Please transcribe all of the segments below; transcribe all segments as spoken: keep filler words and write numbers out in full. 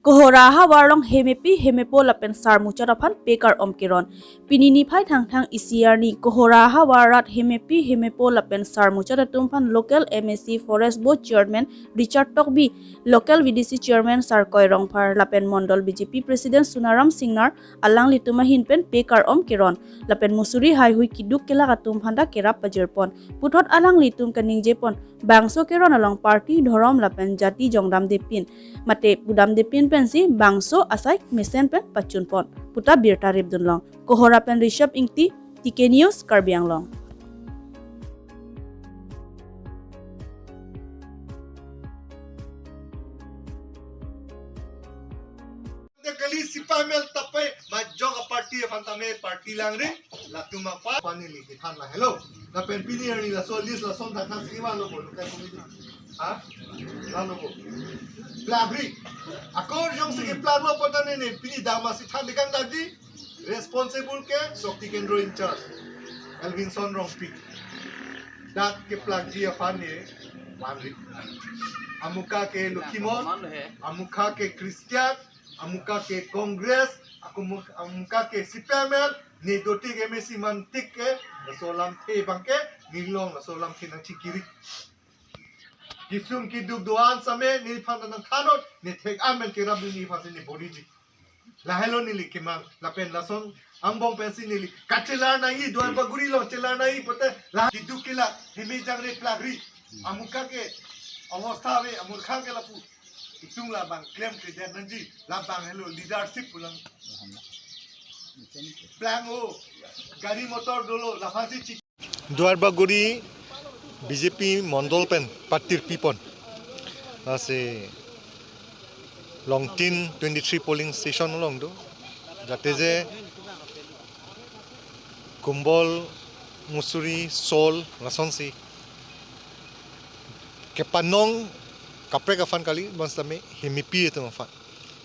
Kohora ahavar along hemepi hemepo lapen sarmuchot aphan pekar-om keron. Pini niphai Thangthang isi arni Kohora ahavar arat hemepi hemepo lapen sarmuchot atum aphan local M A C Forest Board Chairman Richard Tokbi, local V D C Chairman Sarkoi Rongphar lapen Mondol B J P President Sunaram Singnar alanglitum ahin pen pekar-om keron lapen musuri haihui keduk kelak atum aphanta kerap pajirpon. Puthot alanglitum kaningjepon, bangso keron along party, dhorom lapen jati jongdamdepin mate pudamdepin pensi bangso asai mesen pen pachunpon puta birta ripdunlong. Kohora pen Rishabh Ingti, T K News, Karbi Anglong. Kali sipamel tapai majok a party aphan tame party langri latum aphan pani li kithan lahelo. Lapen pini arni laso list lason thakthak si ma lo bo local committee. Ha? Lalo bo. Plagri. Akor jongsi keplaglo pota ne ne pini dama si than dikang dadi. Responsible ke Shakti Kendro in charge Elvinson Rongpi. Dak keplagji aphan ne vanri. Amuka ke Lokhimon, amuka ke Christian, amuka ke Congress, akumuk-, amuka ke C P M L, ne dotik M A C mantik ke, laso lamthe abang ke, nelong laso lamthe nangchikiri. Kisum kiduk do-an same, nephan nangthanot, ne thek amen kerap dun nephan si ne boriji. Lahelo neli kemang, lapen lason angbong pensi neli kachelar nangji, Duar Bagori along chelar nangji, pote la kiduk kelak, heme jangre plagri, amuka ke, avostha ave, amurkha ke lapu. Itum labang klemkledet nangji, labang helo leadership pulang. Plang o, gari motor dolo, laphansi chik. Duar Bagori B J P mondol pen patirpipon. Lasi Longtin twenty-three polling station along do. Jate je Kumbol, Mussoorie, Saul, lasonsi kepanong kaprek aphan kali, bonsitame hemepi atum aphan,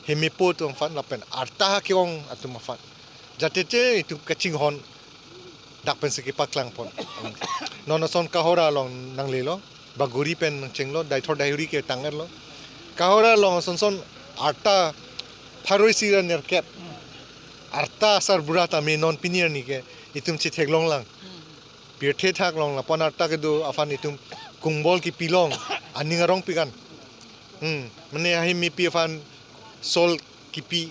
hemepo atum aphan, lapen arta ke-ong atum aphan. Jate je itum kachinghon dak pensi kepaklangpon. Non ason Kohora along nanglelo, Bagori pen nangchenglo, Deithor Deihori ke tang-etlo. Kohora along ason son arta pharo isi ra nerkep. Arta sarbura tame non pini arni ke itum chetheklong lang. Pirthe thak long lapen arta kedo aphan itum Kumbol kipi long, aning arong pikan. Hmm, mane hemepi aphan Saul kipi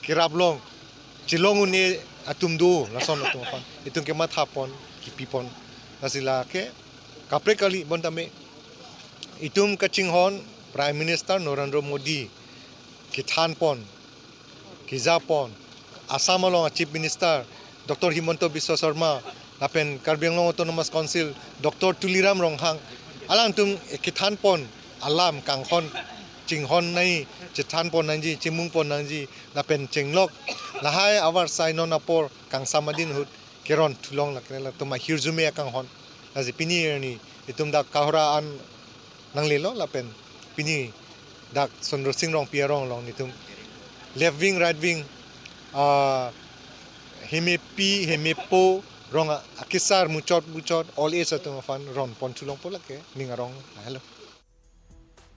kerap long, chelong un-e atum do, lason atum aphan itum kemathapon, kipipon. Lasi lake kaprek kali, bonsitame itum kachinghon Prime Minister Narendra Modi kethanpon, kejapon, Assam along a Chief Minister Doctor Himanta Biswa Sarma, lapen Karbi Anglong Autonomous Council Doctor Tuliram Ronghang, alangtum kethanpon alam kanghon, chinghon nangji, chethanpon nangji, chemungpon nangji, lapen chenglok, lahai avarsai non apor kangsam adin ahut keron thulong, lake latum ahirjume akanghon. Lasi pini arni itum dak Kohora an nanglelo, lapen pini dak Sundar Singh Rongpi arong along netum left wing, right wing, ah, hemepi, hemepo, rong a-, akesar muchot muchot, all age atum aphan ronpon thulongpo, lake ning arong lahelo.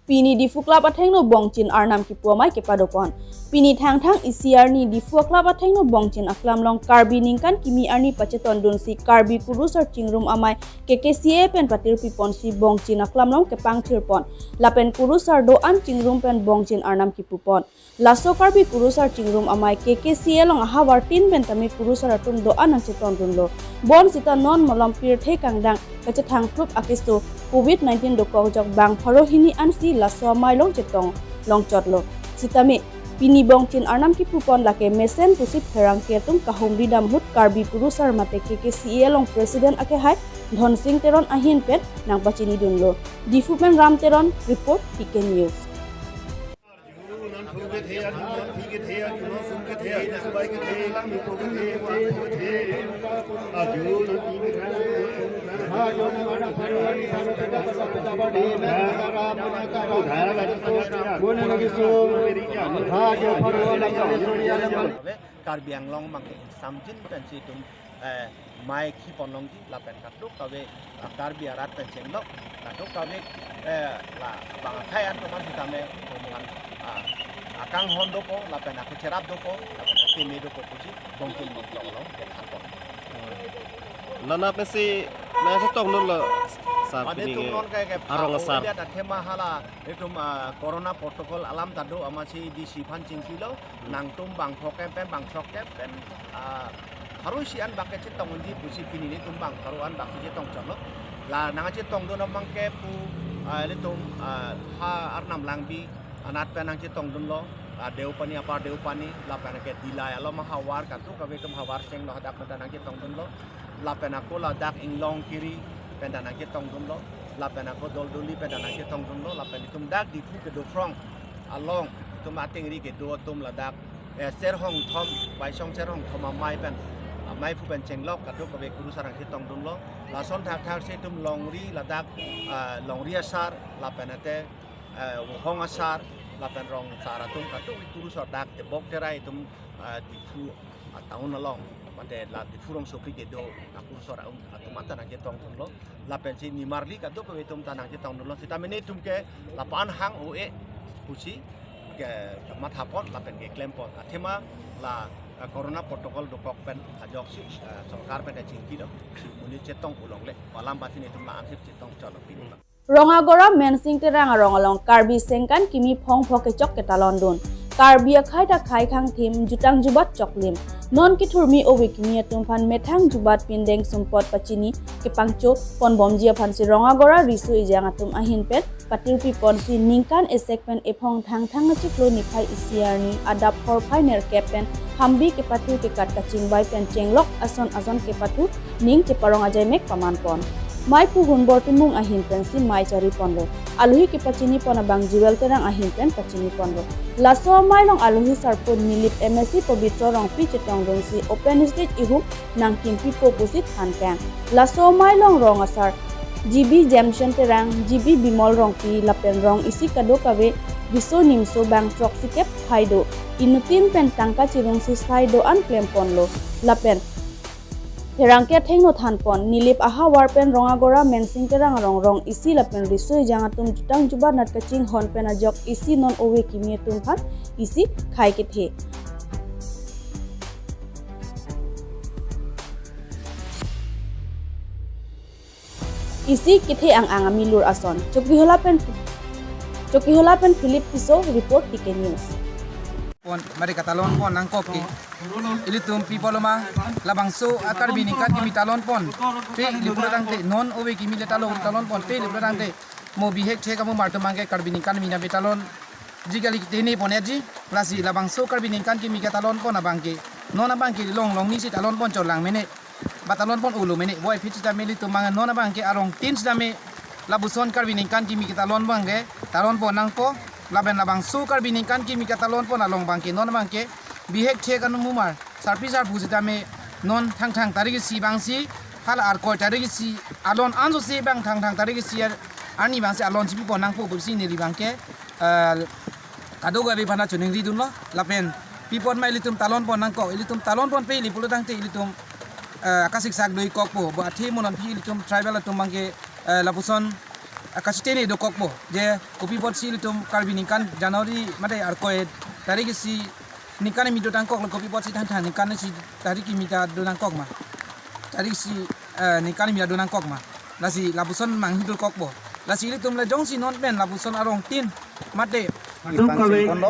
Pini Diphu Club athengno Bongchin Arnam kipu amei kepadopon. Pini Thangthang isi arni Diphu Club athengno Bongchin aklam along Karbi ningkan kimi arni pachetondunsi Karbi Kurusar Chingrum Amei K K C A pen patirpiponsi Bongchin aklam along kepangthirpon. Lapen kurusar do-an chingrum pen Bongchin Arnam kipupon. Laso Karbi Kurusar Chingrum Amei K K C A along ahavar tin pen tame kurusar atum do-an nangchetondunlo. Bonsita non malom pirthe kangdang kachethangthrup akeso Covid nineteen dokokjok bang pharo hini ansi laso amei along chetong longchotlo. Sitame pini Bongchin Arnam kipupon lake mesen pusi pherangke atum kahumri dam ahut Karbi Kurusar mate K K C A along President akehai Dhonsing Teron ahin pen nangpachinidunlo. Diphu pen Ram Teron report, T K News. Karbi Anglong abang ke ingsamjin pensi itum, eh, mei kipon longji lapen kadokave, ah, Karbi arat pen chenglok, kadokave, eh, la bang akhei an teman sitame, teman, ah, ah, Kanghon doko, lapen ako cherap doko, lapen ako teme doko pusi, Dongkil Monglok along, pen hapon. Nana pensi, nangchetongdunlo, sar Mane pini tum ke non ke, ke arong pha-o asar. India ta thema hala, itum, ah, corona protocol alam ta do amatsi D C aphan chingkilo, nangtum bang phokep pen, bang sokkep pen, ah, pharo isi an bak ke chetong unji pusi pini nelitum bang pharo an bak si chetong chotlo. La nangchetongdun abang ke pu, ah, ilitum, ah, ha Arnam Langbi anat pen nangchetongdunlo, ah, Deopani, Upper Deopani, lapen ke Dillai along ma havar katu kave itum havar chenglo hadak pen ta nangchetongdunlo. Lapen ako ladak Inglong Kiri pen ta nangchetongdunlo. Lapen ako Doldoli pen ta nangchetongdunlo. Lapen itum dak Diphu kedo phrong along itum atingri kedo atum ladak, eh, Serhong Thom, Baisong Serhong Thom amei pen, amei phu pen chenglok katu kave kurusar nangchetongdunlo. Lason thakthak si itum longri ladak, ah, longri asar, lapen ate, eh, vohong asar, lapen rong asar atum katu kurusar dak tebok terai itum, eh, Diphu, ah, town along, mate la Diphu rongsopi kedo akurusar atum, atum anta nangchetongdunlo. Lapen si nimarli katu kave itum ta nangchetongdunlo. Seta mane itum ke lapu-an hang-o-e pusi ke mathapon lapen ke klempon. Athema la, eh, corona protocol dokok pen ajoksi, eh, sorkar pen chingki do. Si monit chetong ulongle. Alam pasi nelitum la ansip chetong chotlo pini. Rongagora Mensing Terang arong along Karbi sengkan kimi phongpho kechok ketalondun. Karbi akhei ta khei khang thim jutang jubat choklim. Non kethurmi ove kimi atum aphan methang jubat pindeng sumpot pachini kepangcho ponbomji aphansi Rongagora riso ejang atum ahin pen patirpi ponsi ningkan esek pen ephong Thangthang achiklo niphai isi arni adap phorphai nerkep pen hambi kepathu kekat kachingvai pen chenglok ason ason kepathu ning cheparong ajaimek paman pon. Mei phu Hunbor Timung ahin pensi mei chari ponlo. Alohi kepachini pon abang Jewel Terang ahin pen pachini ponlo. Laso amei along alohi sarpo Nilip M A C Pobitro Rongpi chetongdunsi open stage ihum nangkimpipo pusi than kang. Laso amei along rong asar G B Jemshon Terang, G B Bimol Rongpi lapen rong isi kado kave riso nimso bang choksikep phai do. Inuttin pen tangka chirungsi sai do-an klemponlo. Lapen pherangke athengno thanpon, Nilip ahavar pen Rongagora Mensing Terang arong rong isi lapen riso ejang atum jutang jubat nat kachinghon pen ajok isi non ove kimi atum aphan isi khei kethe. Isi kethe ang-ang amilur ason. Chokihola pen, Chokihola pen Philip Tisso report, T K News. Pon, mari katalon pon nangkok ke. Ilitum people ma, labangso a Karbi ningkan kimi talon pon. Pe ili pura tangte, non ove kimi le talon, talon pon. Pe ili pura tangte, mo bihek che kamu martum abang ke Karbi ningkan kimi talon. Ji kali tene pon ya ji, lasi labangso Karbi ningkan kimi katalon pon abang ke. Non abang ke longlong ni si talon pon cholang mene. Ba talon pon ulo mene, boy phit sitame ilitum abang non abang ke arong tin sitame lapuson Karbi ningkan kimi katalon abang ke, talon pon nangpo, lapen labangso Karbi ningkan kimi katalon pon along abang ke, non abang ke, bihek che kanu mumar, sarpi sarpo sitame, non Thangthang tarik isi abang si, hala Arkoi tarik isi, alon anso si abang Thangthang tarik isi ar-, arni abang si alon chipi pon nangpo pusi neli abang ke, eh, kadokave aphan choningri dunlo, lapen pi pon ma ilitum talon pon nangkok, ilitum talon pon pe ili pulo tangte ilitum, eh, akasik sak doi kokpo, bo athe mo non pi ilitum tribal atum abang ke, eh, lapuson akasitene dokokpo, je kopi apotsi ilitum Karbi ningkan January mate Arkoi tarik isi ningkan kimi dotangkok lo, kopi apotsi Thangthang ningkan isi tarik kimi ta dotangkok ma. Tarik isi, eh, ningkan kimi ta dotangkok ma. Lasi lapuson manghi dokokpo. Lasi ilitum le jongsi non pen lapuson arong tin mate. Ipang chingkon lo.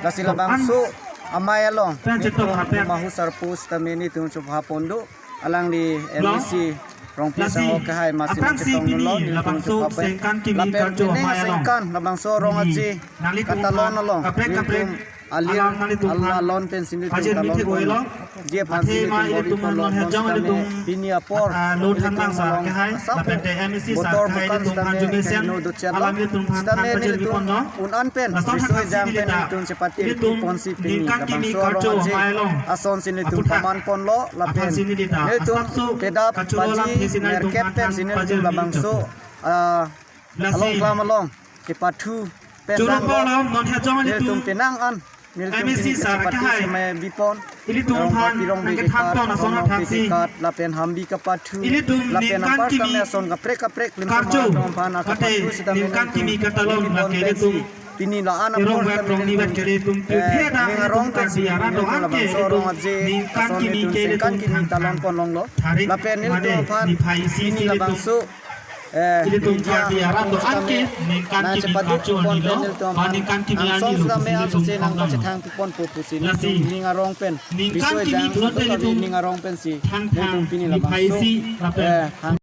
Lasi labangso amei along. Pen chetok ilitum hapen. Mahu sarpo sitame nelitum chopha pon do. Alangli M A C Rongpi asangho kehai masi nangchetongdunlo, nelitum chopha pen. Lapen pining asengkan labangso rong aji katalon along nelitum alir, al-, alon pensi nelitum talon pon. Ji aphansi nelitum bor-i ponlo, bonsitame pini apor nelitum along asap botor bukan sitame kaheno dochetlo. Sitame nelitum un-an pen, riso ejang pen nelitum chepatiri ponsi pini labangso arong aji asonsi nelitum paman ponlo, lapen nelitum kedap baji nerkep pensi nelitum labangso, ah, along klam along kepathu pen dang lo. Nelitum penang an nelitum pini chepatiri seme bipon. Ilitum aphan nangkethan pon ason athaksi. Lapen hambi kapathu. Ilitum lapen ningkan kimi ason kaprek kaprek lim karcho. Aphan mate kapathu sitame ningkan kimi katalon bipon lake pensi ilitum Pini la-an apor Erong wet kami rong ni nelitum, vet kere tum eh, tum ning arong tum pen si Karbi arat nelitum doan ke labangso ilitum rong aje ningkan ason kimi nelitum ke sengkan ilitum kimi than talon than pon longlo. Tharik lapen nelitum mane aphan niphai isi pini si ilitum labangso eh, ilitum media Karbi arat host doan kami ke ningkan na kimi chepadu pachon pon nilo, pen nelitum ba aphan ningkan kimi angsong arni lo sitame si ilitum angsong kongkang lo. Chethan pon po pusi lasi nelitum ning arong pen ningkan biso kimi ejang thurot pen kami ilitum ning arong pen si thang nelitum thang pini niphai labangso isi lapen eh, hang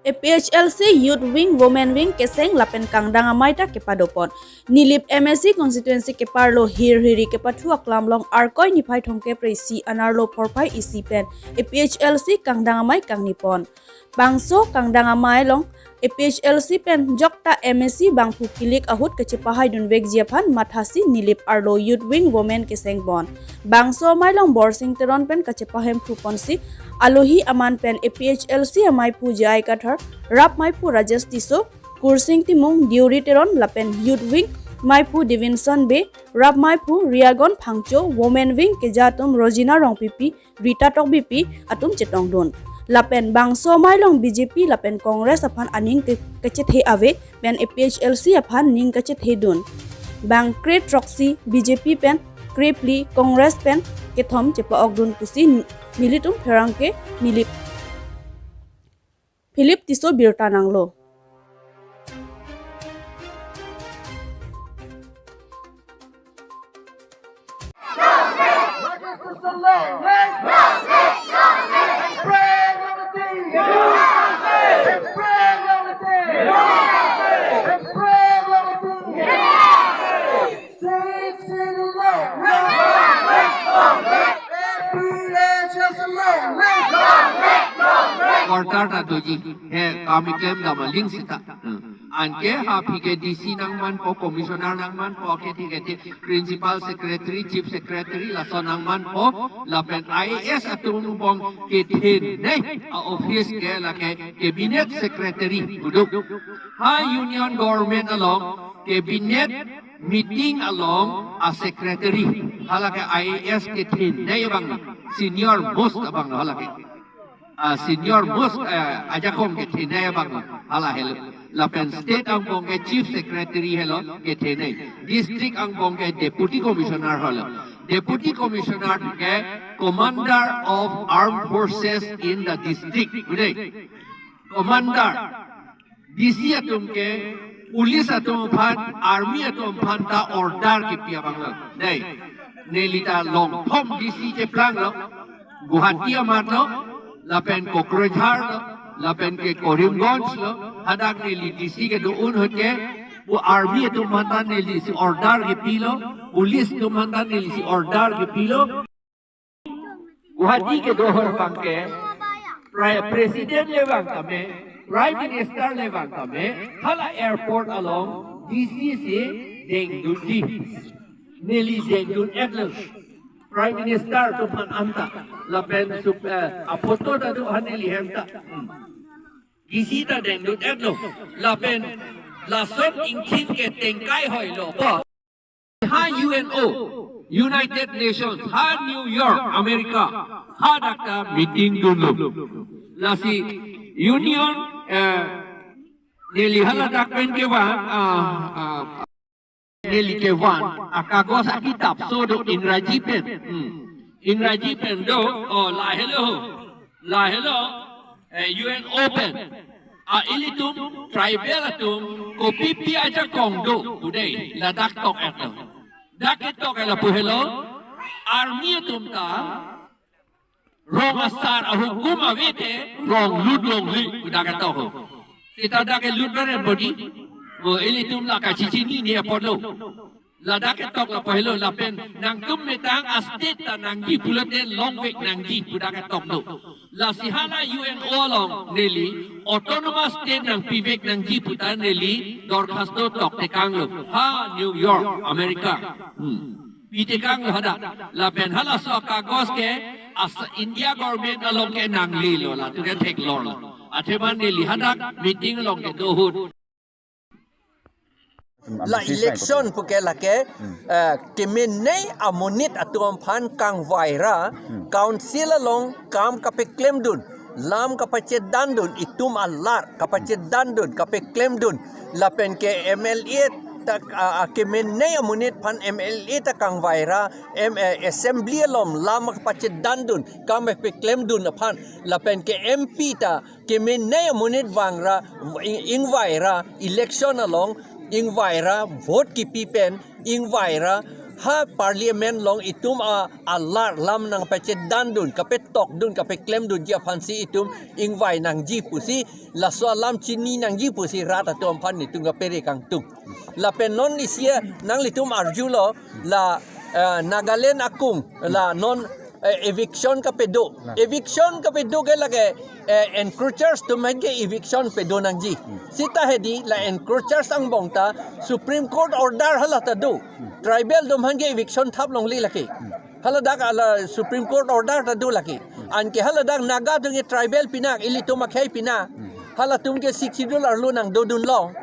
A P H L C Youth Wing, Women Wing keseng lapen kangdang amei ta kepadopon. Nilip M A C constituency keparlo Hirhiri kepathu aklam along Arkoi niphai thomkep ra isi anerlo phorphai isi pen A P H L C kangdang amei kangnipon. Bangso kangdang amei along A P H L C pen jokta M A C bangphu kilik ahut kachepahaidun vekji aphan mathasi Nilip arlo Youth Wing Women kesengpon. Bangso amei along Borsing Teron pen kachepahemphu ponsi alohi aman pen A P H L C ameiphu J I Kathar, rap meiphu Rajesh Tisso, Kursing Timung, Deuri Teron lapen Youth Wing meiphu Davinson Bey, rap meiphu Riagon Phangcho, Women Wing keja atum Rojina Rongpipi, Rita Tokbipi atum chetongdun. Lapen bangso amei along B J P lapen Congress aphan aning ke-, kachethe ave pen A P H L C aphan ning kachethedun. Bang kre throksi B J P pen, kre phli Congress pen kethom chepa-okdun pusi nelitum pherangke Nilip Philip Tisso birta nanglo. Six in a row. Long live, long live. A P H L C long live. Long live, long live. Quarter ta doji. He, kami klem dam aling sita. Hmm. Anke ha aphi ke D C nangmanpo, commissioner nangmanpo, ke thik ke thik, principal secretary, chief secretary, laso nangmanpo, lapen I A S atum angbong kethenei, a office ke lake cabinet secretary, uduk. Ha union government along cabinet meeting along a secretary, halake I A S kethenei abang, senior most abang halake. A senior most, eh, ajakong kethenei abang, hala helo. Lapen state angbong ke chief secretary helo kethenei. District angbong ke deputy commissioner helo. Deputy commissioner ke commander of armed forces in the district. Udah. Commander. D C atum ke, police atum aphan, army atum aphan ta order kipi abang lo. Dei, neli ta long thom D C cheplanglo, Guwahati amat lo, lapen Kokrajhar lo, lapen ke Karimganj lo, hadak neli D C kedo-an ahut ke, pu army atum aphan ta neli si order kipilo, police atum aphan ta neli si order kipilo. Guwahati kedo ahut abang ke, pre-, president le vang tame, prime minister le vang tame, hala airport along D C si dengdunji. Neli dengdun-etlo. Prime minister atum aphan anta, lapen sup-, eh, a photo ta do ha neli hem ta. Hmm. D C ta dengdun-etlo. Lapen lason ingthin ke tengkai hoilo. Ha U N O, United Nations, ha New York, America, hadak ta meeting dunlo. Lasi union, eh, neli haladak pen kevan, ah, ah, neli kevan, a kagos akitap so do Ingraji pen. Hmm. Ingraji pen do, oh, lahelo, lahelo, eh, U N O pen. A ilitum tribal atum kopipi ajakong do pu dei, ladak tok-etlo. Dak ketok-et lapu helo, army atum ta rong asar ahukum ave te rong lut longle pu dak ketok ho. Seta dak kelut beren bodi, o ilitum la kachichinine apotlo. Ladak ketok lapu helo lapen nangtum metang a state ta nangji pulote longvek nangji pu dak ketok do. Lasi hala U N O along neli autonomous state nangpivek nangji pu ta neli dorkhasto toktekanglo. Ha New York, America. Hmm. Pitekanglo hadak. Lapen halaso akagos ke asa India government along ke nanglelo, latum ke theklorlo. Athema neli hadak meeting along kedo ahut. La election puke lake, eh, kemenei amonit atum aphan kangvaira, council along kam kapeklemdun, lam kapachedandun, itum alar kapachedandun, kapeklemdun, lapen ke M L A Ta, a, a, kemenei amonit aphan M L A ta kangvai ra, M, eh, assembly along lam kapachedandun, kam peklemdun aphan, lapen ke M P ta kemenei amonit vang ra, ing-, ingvai ra, election along ingvai ra, vote kipi pen ingvai ra, ha parliament along itum a, alar lam nangpachedandun, kapetokdun, kapeklemdunji aphansi itum ingvai nangji pusi, laso alam chini nangji pusi rat atum aphan netum kapere kangtung. Lapen non isi nanglitum arjulo la, eh, Nagaland akung la non, eh, eviction kapedo. Eviction kapedo ke lake, eh, encroachers atum aphan ke eviction pedo nangji. Seta hedi la encroachers angbong ta Supreme Court order hala ta do. Tribal atum aphan ke eviction thap longle lake. Haladak ala Supreme Court order ta do lake. Anke haladak Naga atum ke tribal pinak, ilitum akhei pinak. Halatum ke Sixth Schedule arlo nangdodunlong.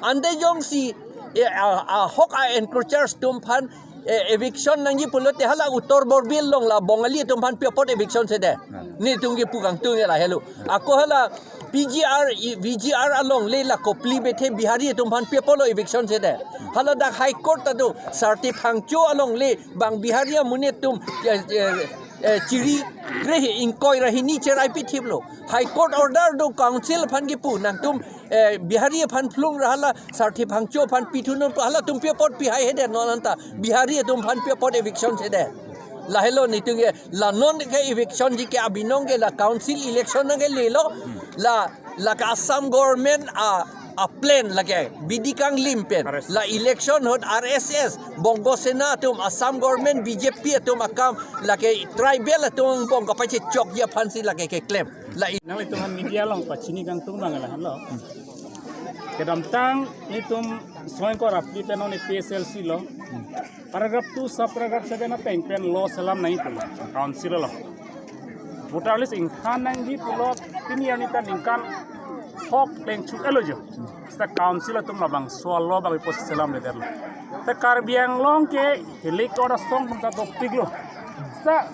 Ante jongsi, eh, a, ahok a encroachers atum aphan, eh, eviction nangji pulote hala Uttar Borbil along la Bongali atum aphan pi apot eviction sede. Netum kepu kangtung ke lahelo. Ako hala P G R, i-, V G R alongle la Kopili Bethe Bihari atum aphan pi apotlo eviction sede. Haladak High Court ta do, Sarthe Phangcho alongle bang Bihari amonit atum, eh, eh, eh, chiri kre-, ingkoi ra hini cherai pithiplo. High Court order do, council aphan kipu, nangtum, eh, Bihari aphan phlung ra hala Sarthe Phangcho aphan pithunon pu, halatum pi apot pihai hede non anta, Bihari atum aphan pi apot eviction sede. Lahelo netum ke, la non ke eviction ji ke abinong ke la council election nang ke lelo, la, la ke Assam government a, a plan lake, bidi kanglim pen, R S S. La election ahut R S S, Bongo Sena atum, Assam government, B J P atum akam, lake tribal atum angbong kapachechokji aphansi lake keklem. La i- Nanglitum aphan media along pachini kangtung abang lahenlo. Kedamtang netum soi ko rapli pen non A P H L C lo. Paragraph two, sub paragraph seven ateng pen law selam nangji pulo, council along. Voter list ingthan nangji pulo, pini arni ta ningkan thok lengchuk-etlo jo. Seta council atum labangso a-law abang pi apot selamledetlo. Seta Karbi Anglong ke hilai ke asong atum ta dopiklo. Seta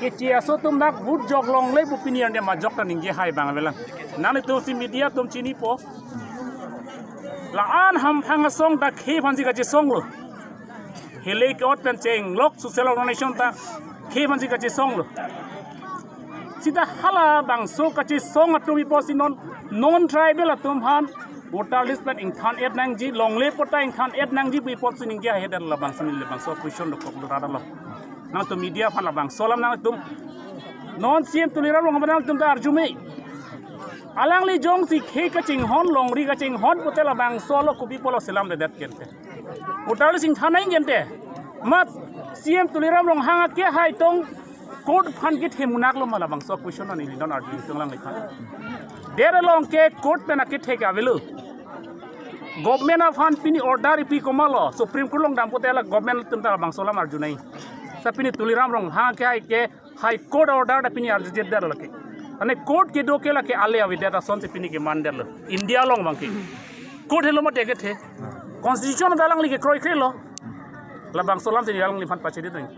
keche aso atum dak vote jok longle pu pini arni majok ta ningje hai abang avelang. Nanglitum si media atum chinipo. La-an hamphang asong ta khei aphansi kachesonglo. Hilai ke-ot pen chenglok social organization ta khei aphansi kachesonglo. Seta halabangso kachesong atum pi apotsi non, non tribal atum aphan voter list pen ingthan-et nangji, longle pu ta ingthan-et nangji pu pi apotsi ningje hai det, labangso neli labangso question dokok do radalo. Nangtum media aphan labangso alam nangtum. Non C M Tuliram Ronghang aphan nangtum ta arjume. Alangli jongsi khei kachinghon, longri kachinghon pute labangso a-law kopi apotlo selamledet kente. Voter list ingthan nangji kente. Mat C M Tuliram Ronghang akehai tong court aphan kethe munak lo ma, labangso question neli non arju ingtung alangliphan. Der along ke court pen akethe ke avelo. Government aphan pini order ipi komatlo, Supreme Court along dampo te la government atum ta labangso alam arjunoi. Seta pini Tuliram Ronghang akehai ke High Court order ta pini arjujedetlo ke. Ane court kedo ke lake ale avedet asonsi pini kemandetlo. India along abang ke court helo mate kethe. Constitution ta alangli kekroikrelo. Labangso alamsi alangliphan pachedetlo.